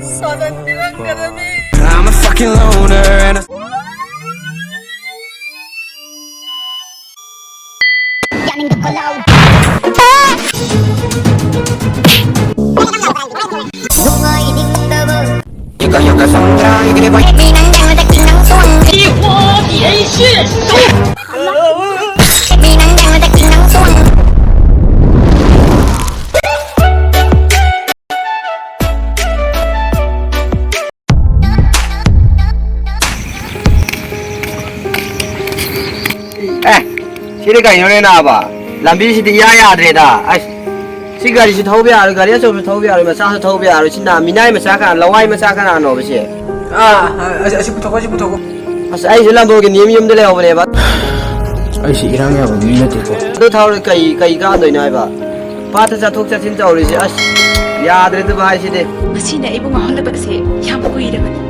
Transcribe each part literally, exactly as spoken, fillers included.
ꯁꯥꯟꯅꯕꯤꯔꯛꯀꯗꯕꯅꯤ꯫ I'm a fucking loner and a ꯑꯦ, ꯁꯤꯗꯤ ꯀꯩꯅꯣꯅꯦ ꯅꯥꯕ? ꯂꯝꯕꯤꯁꯤꯗꯤ ꯏꯌꯥ ꯌꯥꯗ꯭ꯔꯦꯗ꯫ ꯑꯁ, ꯁꯤ ꯒꯥꯔꯤꯁꯤ ꯊꯧꯕ ꯌꯥꯔꯣꯏ, ꯒꯥꯔꯤ ꯑꯆꯧꯕꯁꯨ ꯊꯧꯕ ꯌꯥꯔꯣꯏ, ꯃꯆꯥꯁꯨ ꯊꯧꯕ ꯌꯥꯔꯣꯏ꯫ ꯁꯤ ꯅꯥ-, ꯃꯤꯅꯥꯏ ꯃꯆꯥ ꯀꯅꯥ, ꯂꯋꯥꯏ ꯃꯆꯥ ꯀꯅꯥꯅꯣꯕ ꯁꯤ? ꯑꯥ, ꯑꯁꯤ, ꯑꯁꯤ ꯄꯨꯊꯣꯛꯀꯣ, ꯑꯁꯤ ꯄꯨꯊꯣꯛꯀꯣ꯫ ꯑꯁ, ꯑꯩꯁꯨ ꯂꯝꯕꯣꯔꯒꯤꯅꯤ ꯑꯃ ꯌꯨꯝꯗ ꯂꯩꯍꯧꯕꯅꯦꯕ꯫ ꯑꯩꯁꯤ ꯏꯔꯥꯡ ꯌꯥꯕ ꯃꯤ ꯅꯠꯇꯦꯀꯣ꯫ ꯑꯗꯨ ꯊꯧꯔ ꯀꯩ, ꯀꯩ ꯀꯥꯟꯗꯣꯏꯅꯣ ꯍꯥꯏꯕ? ꯄꯥꯠꯇ ꯆꯠꯊꯣꯛ ꯆꯠꯁꯤꯟ ꯇꯧꯔꯤꯁꯦ, ꯑꯁ, ꯌꯥꯗ꯭ꯔꯦꯗ ꯚꯥꯏ ꯁꯤꯗꯤ꯫ ꯃꯁꯤꯅ ꯑꯩꯕꯨ ꯉꯥꯎꯍꯜꯂꯕꯁꯦ ꯌꯥꯝ ꯀꯨꯏꯔꯕꯅꯤ꯫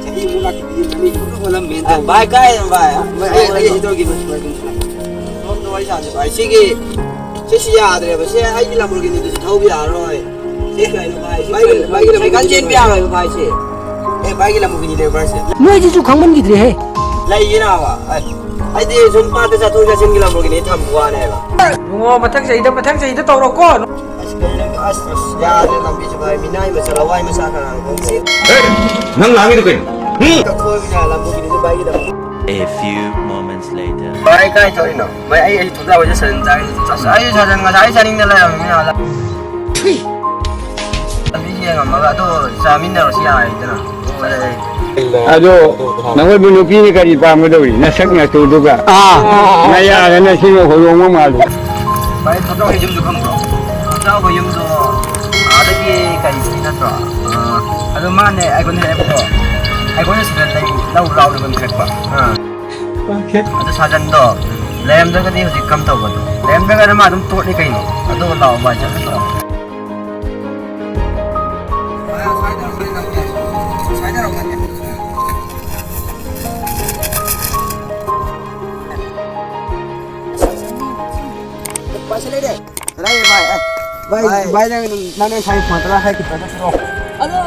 ꯆꯍꯤꯃꯨꯛ ꯂꯥꯛꯈꯤꯕ ꯌꯨꯝ ꯑꯅꯤꯁꯤꯕꯨ ꯂꯣꯏ ꯑꯣꯜꯂꯝꯃꯦꯅ ꯑꯦ, ꯇꯧꯕ꯫ ꯚꯥꯏ, ꯀꯥꯏꯗꯅꯣ ꯚꯥꯏ? ꯚꯥꯏ, ꯑꯩ, ꯑꯩ ꯁꯤ ꯇꯧꯈꯤꯕ ꯁꯣꯝꯗ ꯋꯥꯔꯤ ꯁꯥꯁꯦ ꯚꯥꯏ꯫ ꯁꯤꯒꯤ, ꯁꯤꯁꯤ ꯌꯥꯗ꯭ꯔꯦꯕ꯫ ꯁꯤ ꯑꯩꯒꯤ ꯂꯝꯕꯣꯔꯒꯤꯅꯤꯗꯨꯁꯨ ꯊꯧꯕ ꯌꯥꯔꯔꯣꯏ꯫ ꯁꯤ ꯀꯩꯅꯣ ꯚꯥꯏ? ꯁꯤ ꯃꯥꯒꯤ, ꯀꯩꯅꯣ? ꯃꯥꯒꯤ ꯂꯝꯕꯣꯔꯒꯤꯅꯤ ꯁꯥꯏꯀꯜ ꯆꯦꯟꯕ ꯌꯥꯔꯣꯏꯕ ꯚꯥꯏ ꯁꯤ꯫ ꯑꯦ, ꯚꯥꯏꯒꯤ ꯂꯝꯕꯣꯔꯒꯤꯅꯤ ꯂꯩꯕ꯭ꯔꯥ ꯁꯤ? ꯅꯣꯏꯁꯤꯁꯨ ꯈꯪꯃꯟꯈꯤꯗ꯭ꯔꯦꯍꯦ꯫ ꯂꯩꯌꯦꯅ ꯚꯥꯏ꯫ ꯑꯩꯗꯤ ꯁꯨꯝ ꯄꯥꯠꯇ ꯆꯠꯊꯣꯛ ꯆꯠꯁꯤꯟꯒꯤ ꯂꯝꯕꯣꯔꯒꯤꯅꯤ ꯊꯝꯕ ꯋꯥꯅꯦꯕ꯫ ꯏꯕꯨꯡꯉꯣ, ꯃꯊꯪ ꯆꯍꯤꯗ, ꯃꯊꯪ ꯆꯍꯤꯗ ꯇꯧꯔꯣꯀꯣ꯫ ꯑꯁ, ꯀꯩꯅꯣ? ꯑꯁ, ꯑꯁ, ꯌꯥꯗ꯭ꯔꯦ ꯂꯝꯕꯤꯁꯦ ꯚꯥꯏ, ꯃꯤꯅꯥꯏ ꯃꯆꯥ, ꯂꯋꯥꯏ ꯃꯆꯥ ꯀꯅꯥꯅꯣ ꯈꯪꯗꯦ꯫ ꯍꯦ! ꯅꯪ ꯂꯥꯡꯉꯤꯗꯣ ꯀꯩꯅꯣ? ꯍꯨꯝ? ꯀꯛꯊꯣꯛꯑꯃꯤꯅ ꯂꯝꯕꯣꯔꯒꯤꯅꯤꯗꯣ ꯚꯥꯏꯒꯤꯗꯃꯛ꯫ A few moments later. ꯚꯥꯏ, ꯀꯥꯏ ꯊꯣꯛꯏꯅꯣ? ꯚꯥꯏ, ꯑꯩ, ꯑꯩ ꯊꯣꯛꯂꯛꯑꯣꯏꯗ ꯁꯖꯟ ꯆꯥꯔꯤꯁꯦ꯫ ꯑꯁ, ꯑꯩ ꯁꯖꯟ ꯉꯁꯥꯏ ꯆꯥꯅꯤꯡꯗ ꯂꯩꯔꯝꯃꯤꯅꯦ ꯑꯥꯗ꯫ ꯂꯝꯕꯤ ꯌꯦꯡꯉꯝꯃꯒ ꯑꯗꯨ ꯆꯥꯃꯤꯟꯅꯔꯁꯨ ꯌꯥꯏꯗꯅ꯫ ꯑꯗꯣ ꯅꯈꯣꯏꯕꯨ ꯅꯨꯄꯤꯅ ꯀꯔꯤ ꯄꯥꯝꯒꯗꯧꯔꯤ? ꯅꯁꯛ ꯅꯇꯨꯗꯨꯒ꯫ ꯑꯥ꯫ ꯅꯌꯥꯗꯅ ꯁꯤꯅ ꯍꯣꯏꯔꯣꯡꯕ ꯃꯥꯜꯂꯤ꯫ ꯚꯥꯏ, ꯊꯣꯛꯂꯛꯑꯣ ꯌꯨꯝꯗꯨ ꯈꯪꯕ꯭ꯔꯣ? ꯊꯣꯛꯂꯛꯑꯣ ꯌꯨꯝꯗꯣ ꯑꯥꯗꯒꯤ ꯀꯔꯤꯗꯤ ꯅꯠꯇ꯭ꯔꯣ? ꯑꯥ, ꯑꯗꯨ ꯃꯥꯅꯦ ꯑꯩꯉꯣꯟꯗ ꯍꯥꯏꯔꯛꯄꯗꯣ꯫ ꯑꯩꯉꯣꯟꯗ ꯁꯤꯗ ꯂꯩ, ꯂꯧ ꯂꯥꯎꯅ ꯄꯤꯔꯛꯄ꯫ ꯑꯥ꯫ ꯑꯣꯀꯦ꯫ ꯑꯗꯨ ꯁꯥꯖꯟꯗꯣ ꯂꯩꯔꯝꯗ꯭ꯔꯒꯗꯤ ꯍꯧꯖꯤꯛ ꯀꯝ ꯇꯧꯕꯅꯣ? ꯂꯩꯔꯝꯗ꯭ꯔꯒꯅ ꯃꯥ ꯑꯗꯨꯝ ꯇꯣꯠꯂꯤ ꯀꯩꯅꯣ? ꯑꯗꯨꯒ ꯂꯥꯛꯑꯣ ꯚꯥꯏ, ꯆꯠꯂꯁꯤ ꯂꯥꯛꯑꯣ꯫ ꯂꯩꯔꯦ꯫ ꯂꯩꯔꯦ ꯚꯥꯏ꯫ ꯑꯦ, ꯚꯥꯏ, ꯚꯥꯏ꯫ ꯚꯥꯏ, ꯅꯪ, ꯅꯪ ꯉꯁꯥꯏ ꯐꯣꯟ ꯇꯔꯥ ꯍꯥꯏꯈꯤꯕꯗꯣ ꯅꯠꯇ꯭ꯔꯣ? ꯑꯗꯣ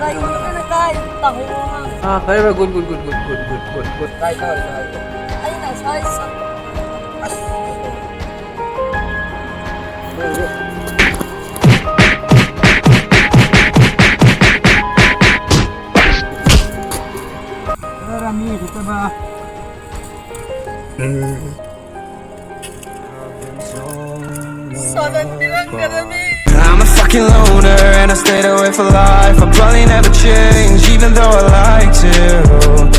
ꯂꯥꯏꯕꯛ ꯐꯗꯅ ꯀꯥꯏ ꯇꯥꯍꯧꯕ ꯃꯥꯜꯂꯦ꯫ ꯑꯥ, ꯐꯔꯦ, ꯐꯔꯦ, good, good, good, good, good, good, good, good. ꯀꯥꯏ ꯇꯥꯔꯦ, ꯀꯥꯏ ꯇꯥꯔꯦ? ꯑꯩꯅ ꯉꯁꯥꯏ ꯆꯠ- ꯑꯁ꯫ ꯈꯔ ꯃꯤ ꯎꯁꯤꯠꯇꯕ꯫ ꯁꯥꯟꯅꯍꯟꯕꯤꯔꯝꯒꯗꯕꯅꯤ꯫ I'm a fucking loner and I stayed away for life. I probably never change, even though I like to.